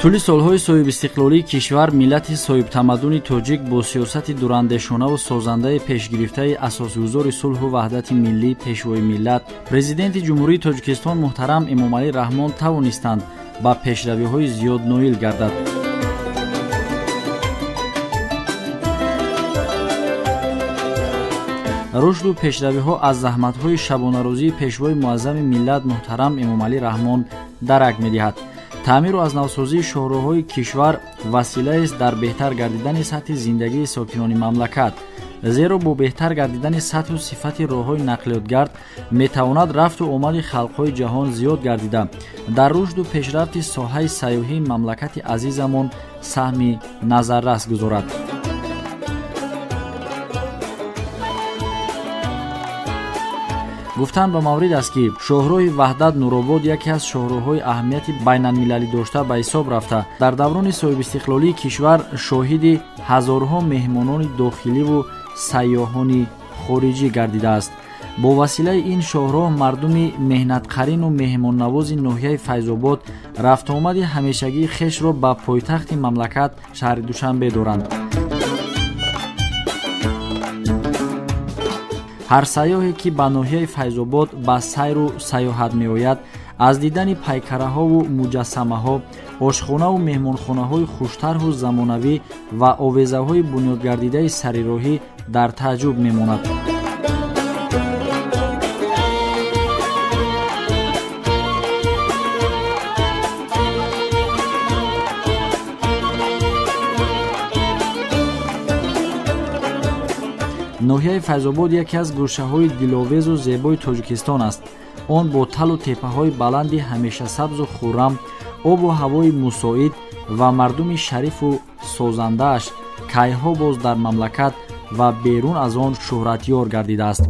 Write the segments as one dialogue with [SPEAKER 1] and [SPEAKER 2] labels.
[SPEAKER 1] Тӯли солҳои соҳибистиқлолии кишвар миллати соҳибтамаддуни тоҷик бо сиёсати дурандешонаву созандаи пешгирифтаи асосгузори сулҳу ваҳдати миллӣ, пешвои миллат, Президенти Ҷумҳурии Тоҷикистон муҳтарам Эмомалӣ Раҳмон тавонистанд ба пешравиҳои зиёд ноил гардад. Рушду пешравиҳо аз заҳматҳои шабонарӯзии пешвои муаззами миллат муҳтарам Эмомалӣ Раҳмон дарак медиҳад. Таъмиру аз навсозии шоҳроҳҳои кишвар василаест дар беҳтар гардидани сатҳи зиндагии сокинони мамлакат, зеро бо беҳтар гардидани сатҳу сифати роҳҳои нақлиётгард метавонад рафту омади халқҳои ҷаҳон зиёд гардида, дар рушду пешрафти соҳаи сайёҳии мамлакати азизамон саҳми назаррас гузорад. Гуфтан ба маврид аст, ки шоҳроҳи Ваҳдат Нуробод яке аз шоҳроҳҳои аҳамияти байналмилалӣ дошта ба ҳисоб рафта, дар даврони соҳибистиқлолии кишвар шоҳиди ҳазорҳо меҳмонони дохиливу сайёҳони хориҷӣ гардидааст. Бо василаи ин шоҳроҳ мардуми меҳнатқарину меҳмоннавози ноҳияи Файзобод рафтуомади ҳамешагии хешро ба пойтахти мамлакат шаҳри Душанбе доранд. Ҳар сайёҳе, ки ба ноҳияи Файзобод ба сайру сайёҳат меояд, аз дидани пайкараҳову муҷассамаҳо, ошхонаву меҳмонхонаҳои хуштарҳу замонавӣ ва овезаҳои бунёдгардидаи сарироҳӣ дар тааҷҷуб мемонад. Ноҳияи Файзобод яке аз гӯшаҳои диловезу зебои Тоҷикистон аст. Он бо талу теппаҳои баланди ҳамешасабзу хуррам, обу ҳавои мусоид ва мардуми шарифу созандааш кайҳо боз дар мамлакат ва берун аз он шӯҳратёр гардидааст.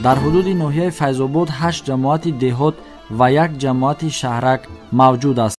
[SPEAKER 1] Дар ҳудуди ноҳияи Файзобод 8 ҷамоати деҳот ва 1 ҷамоати шаҳрак мавҷуд аст.